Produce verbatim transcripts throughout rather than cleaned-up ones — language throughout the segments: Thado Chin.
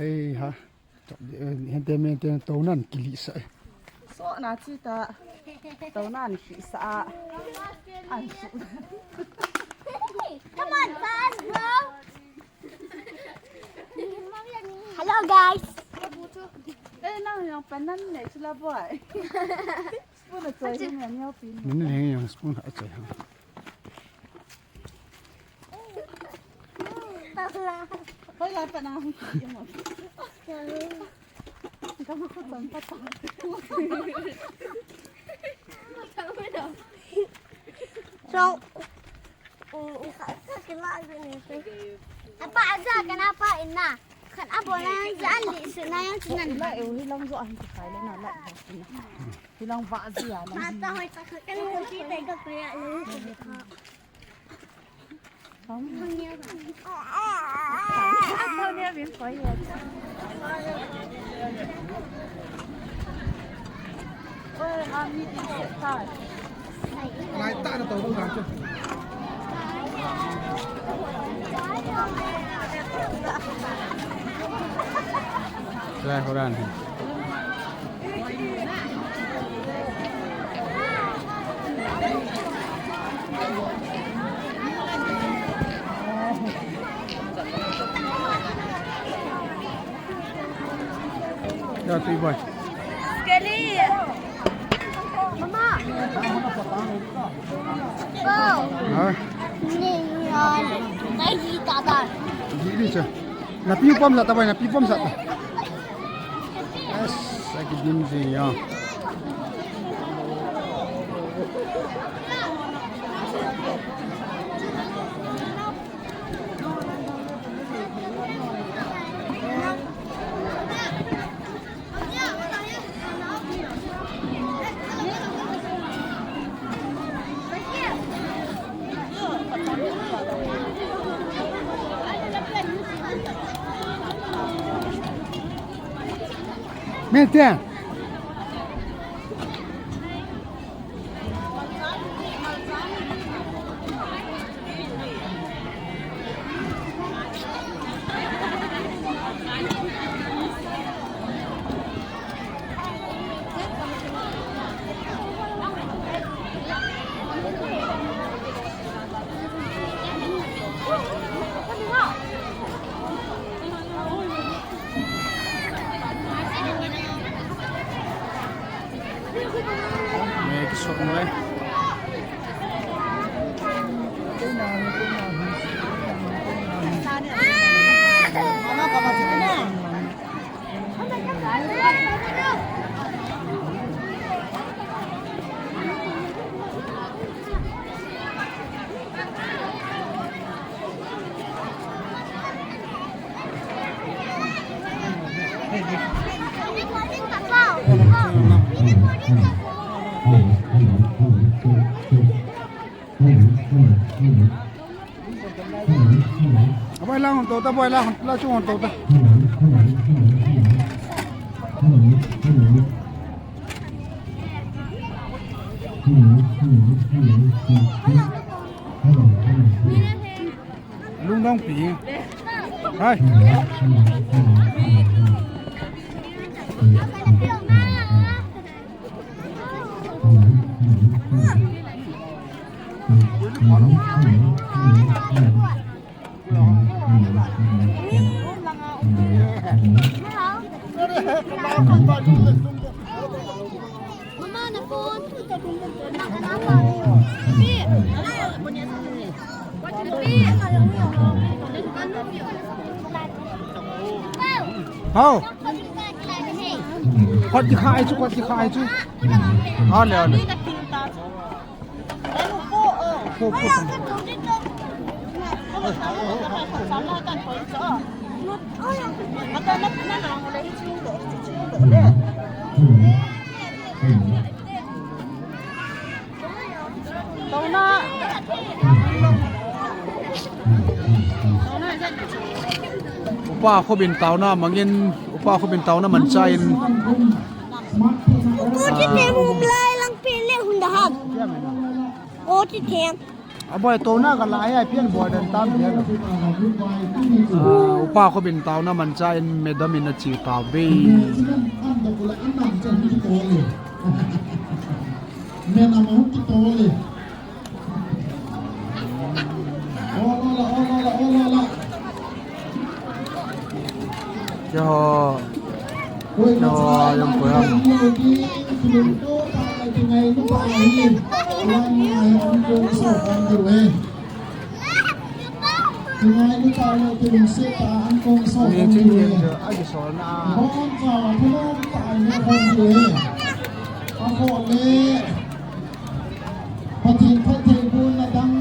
Ei ha. Chap di, eh, hente mente tounan kilisah e. So na chi ta. Tounan kilisah. An su. Come on, fast, bro. Hello, guys. Eh, nang yang panan nei sila boy. Spoon a choi ni ni pin. Ni ni yang spoon a choi ha. Hoi la pa na hung ki mo. Ka mo ko tan pa ta. So, apa aja kenapa ina? Kan apa na yang jali sina yang sinan. La eu hilang jo an ki khai le na la. Hilang va ji ya la. Mata hoi ta ka kan ko ti te ka ko ya le. Lai ta na to dong dan chu. Lai ho dan hi. Ya, tui boy. Sekali. Mama. Go. Ha? Ni, ni, ah, ni, ni, tata. Di, di, cha. Napi pom sah ta boy, napi pom sah ta. Yes, lagi dim ji ya. Mete. Mai kisot mai. Abai lang hon to ta, abai lang hon, la chung hon to ta. Lungdong pi. Hai. Mama, na phone. Pi. Pi. Hao. Khut kikhai chu, khut kikhai chu. Ale, ale. Khut, khut. Upa Khobin taona mangin, Upa Khobin taona manchah in. Ko ti te mum lai lang pe le hun da ham. Ko ti te. Aboi, tona kala ai ai pian boi dan tam pian. Ah, upa ko bin tauna mancha in madam in achi tauve. Men ama hung kitole. Ola, ola, ola, ola. Cho. Cho, yong ko yong. Ni ching yen jo, a ki sol na. Pathen phattheibohna dang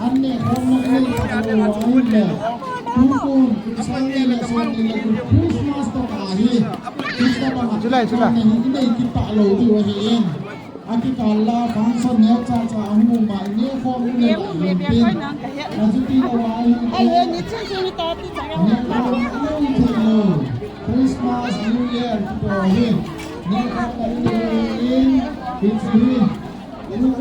an neh khom na nei ta lo a hin le. Tukum, kum sang ni le som ni le kum Christmas toh ka hi. Christmas bang a July, July. Nei, nei kipah lou diu ahi in. Akikal a function neo cha cha ahung um a i neh khom u le la hin tin. Achuti lou a hin. Ai, ni ching ching ta ti cha. Neh khom u le thei lou. Christmas, New Year, kito hi. Neh khom u le in. It's hi. Lang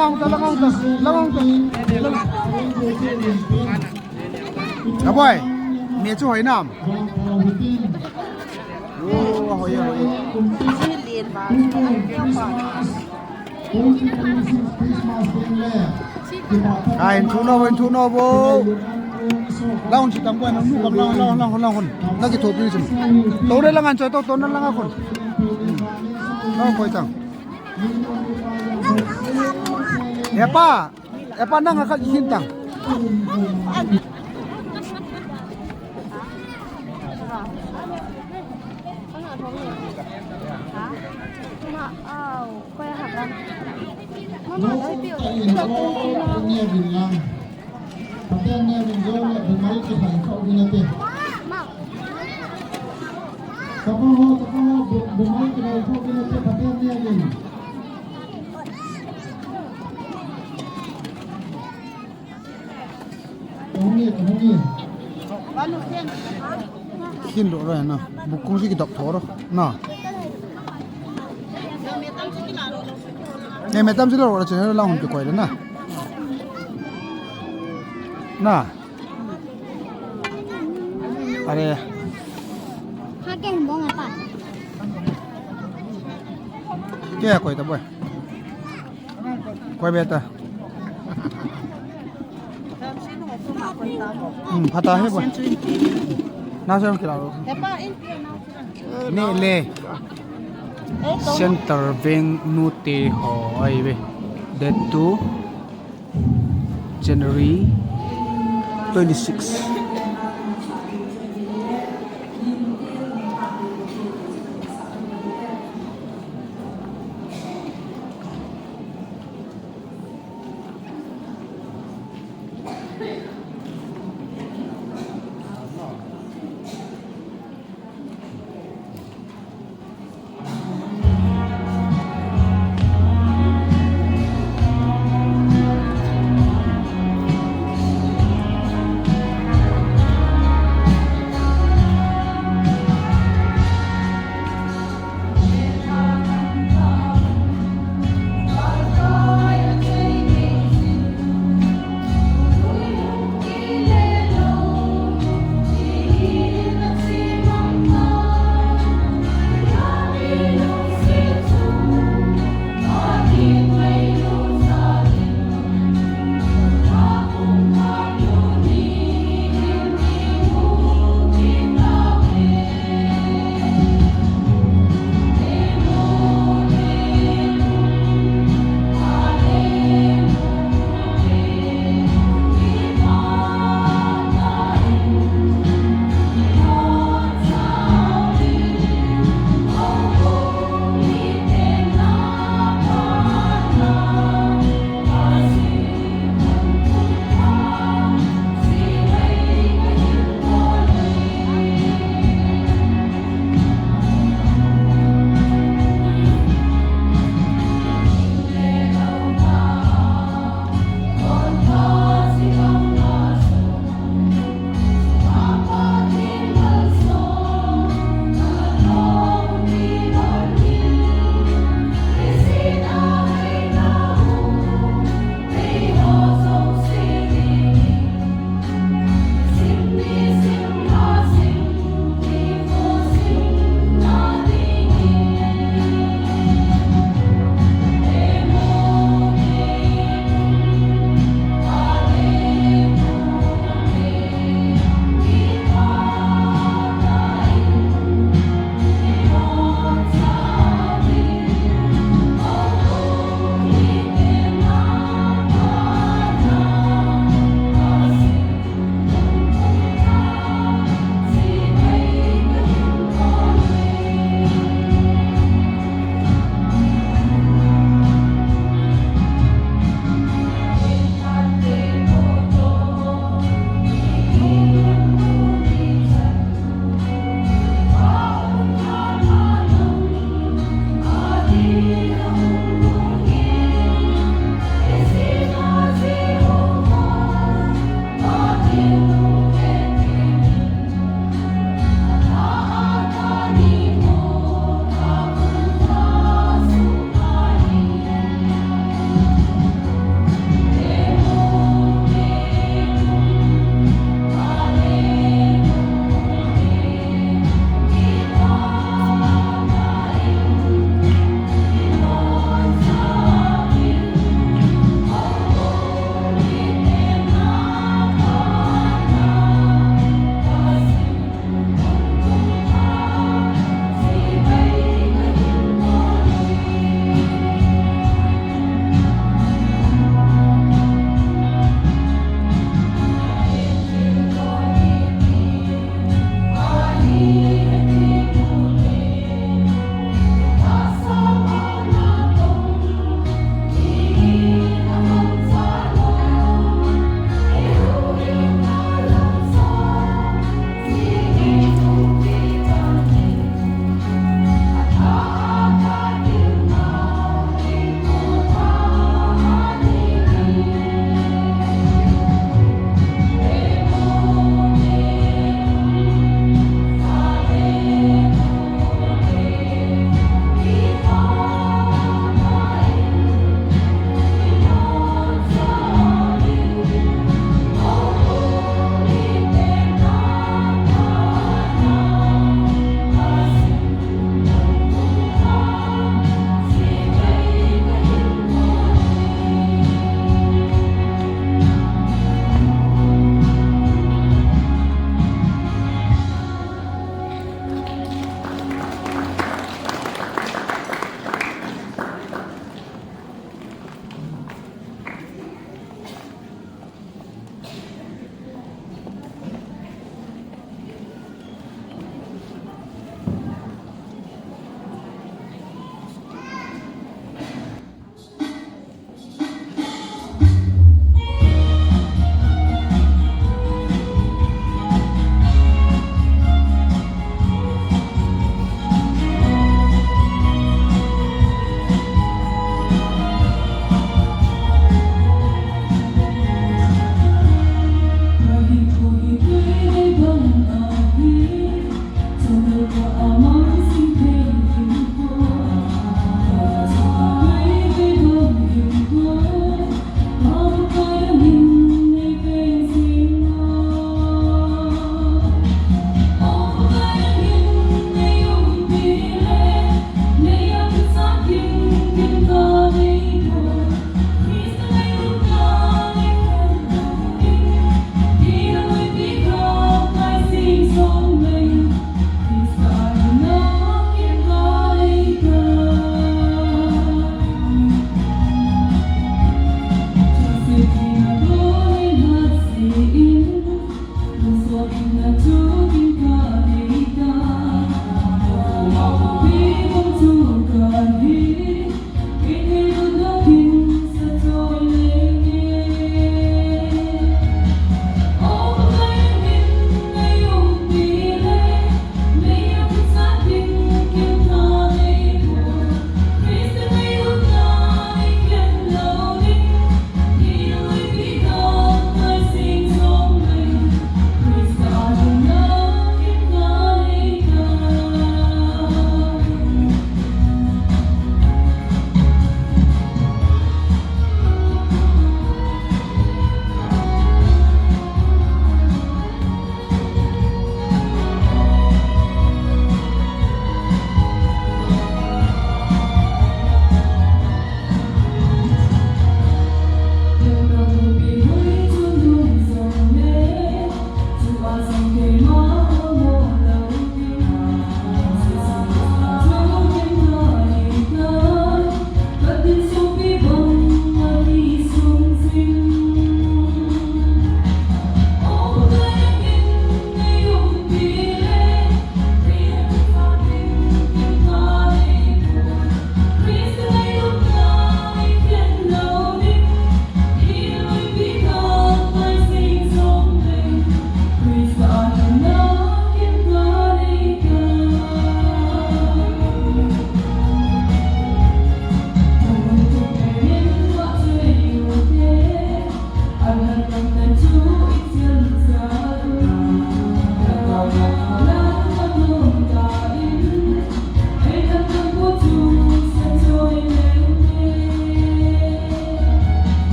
ang ta, lang ang ta, lang ang ta. Aboi, me chu hoi nam. Oh, hoi, hoi. Ai, thu no, thu no bo. Lang chi tang bo, nang nu kam lang, lang, lang, lang, lang. Na ki thopi sin. To le lang an choi to, to na lang a khun. Lang koi tang. Epa, epa nang a khat hin tang. Khin ro ro na. Bukung si ki dok tho ro. Na. Ne me tam si lo ro che la hon ki koi na. Na. Are. Ha ke bong apa? Ke koi ta boy. Koi beta. Hmm, phata he boy. Na sem kila lo. Ni le. Central Bank nu te ho ai ve. Date two January twenty-six.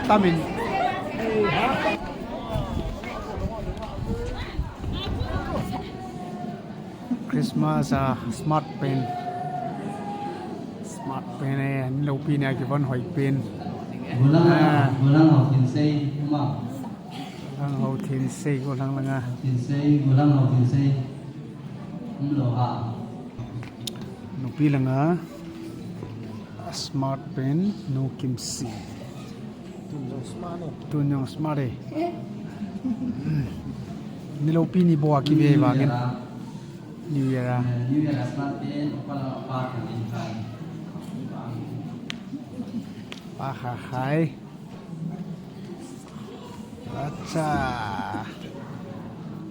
Tamin. Christmas a smart pen. Smart pen e, nilopi nia kivon hoi pen. Gulang, ah, gulang ho tin sei, ma. Gulang ho tin sei, gulang langa. Tin sei, gulang ho tin sei. Umlo ha. Nupi langa. Smart pen, nu kimsi. Tun jong smart e. Nilopi ni boa kive vangin. New Year a. New Year a smart pen, upa la pa kan in kai. Pa ha hai. Acha.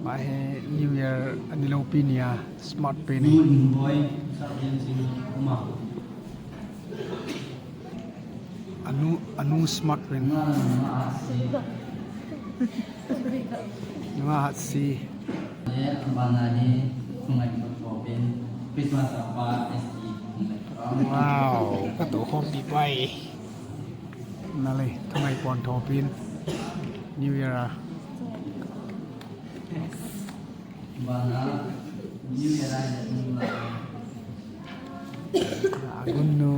Mahe New Year a nilopi nia smart pen e. Anu, anu smart pen. Nunga hatsi. Wow, katoh khompi pai. Nale, thungai pon thopin. New Year a. Agunnu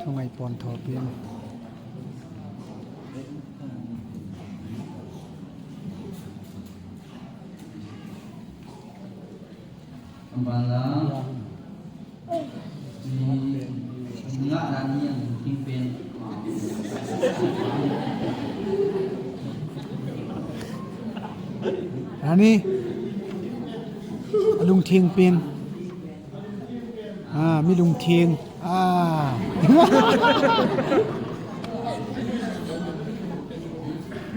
thungai pon thopin. Bala. Nga na ni ang king pen. Ani. Alung thing pen. Ah, mi lungtheng. Ah.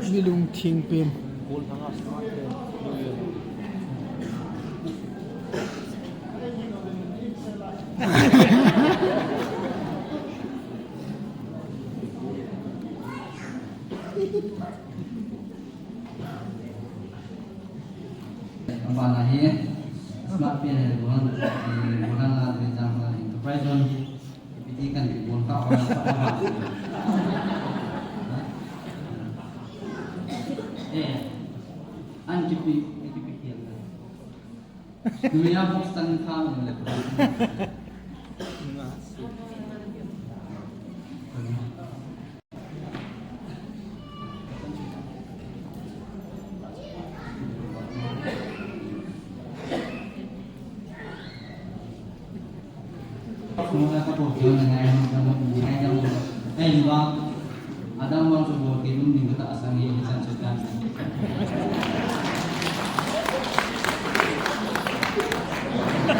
Mi lungtheng pen. Abana hi, smart pen hi, buhan, buhan la, example, enterprise loan, ipiti kan kibol ta, eh, an kipi, kipi kipi. Numei a box tan kha mo le.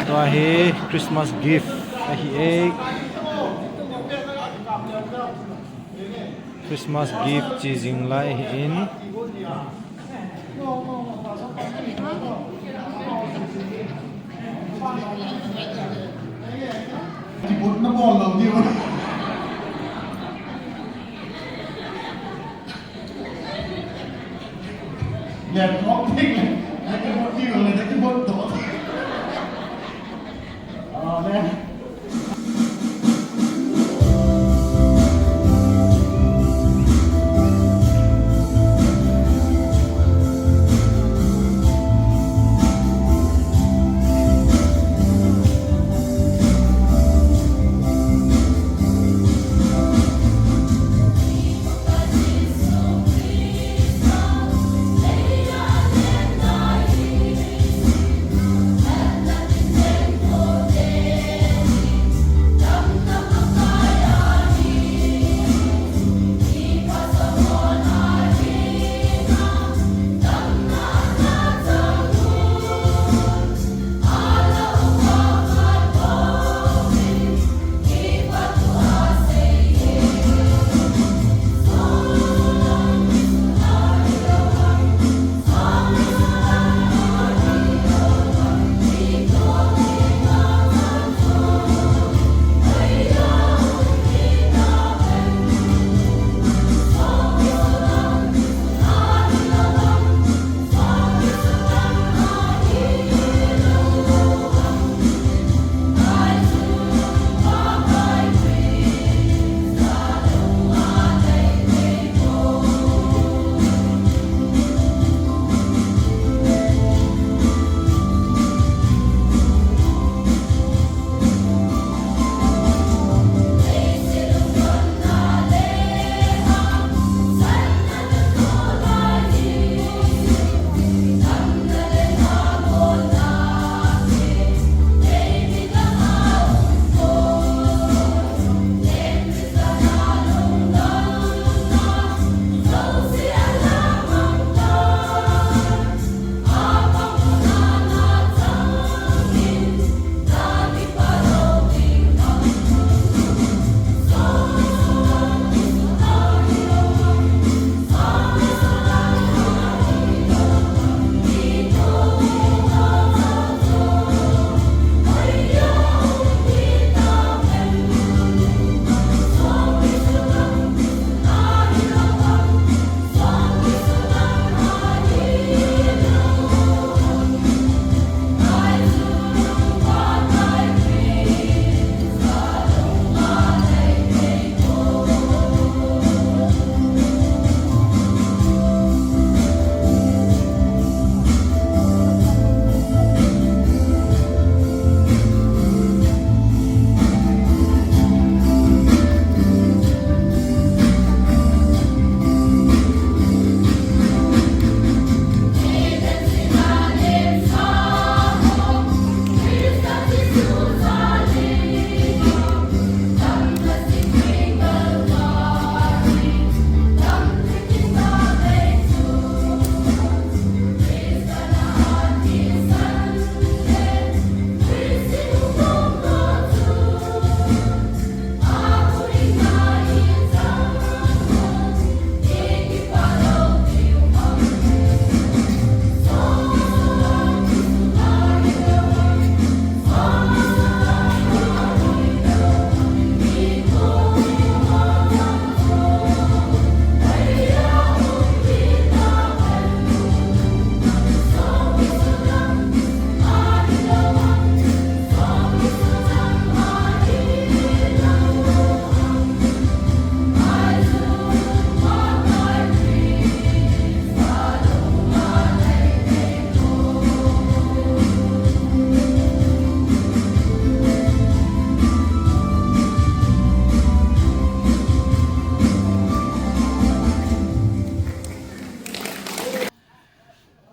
Tua hi Christmas gift ahi e. Christmas gift chi jing lai ahi in. Kibotna bol lou diu. Len thok thik le, le kibot diu le, le kibot to. Ah, le.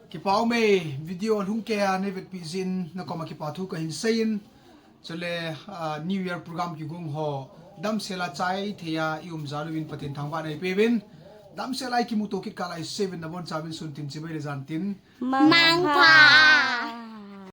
Kipa ume, video lhung keiya neivetpi jeh in nakoma kipa thu kahin seiyin. Chule, ah, New Year program kigong ho damsela chai theiya i um jal uvin Pathen thangvahna eipeuvin. Damsela i kimuto kit kah lai seuvin nabonchauvin sun tin chibai le jan tin. Mangpha.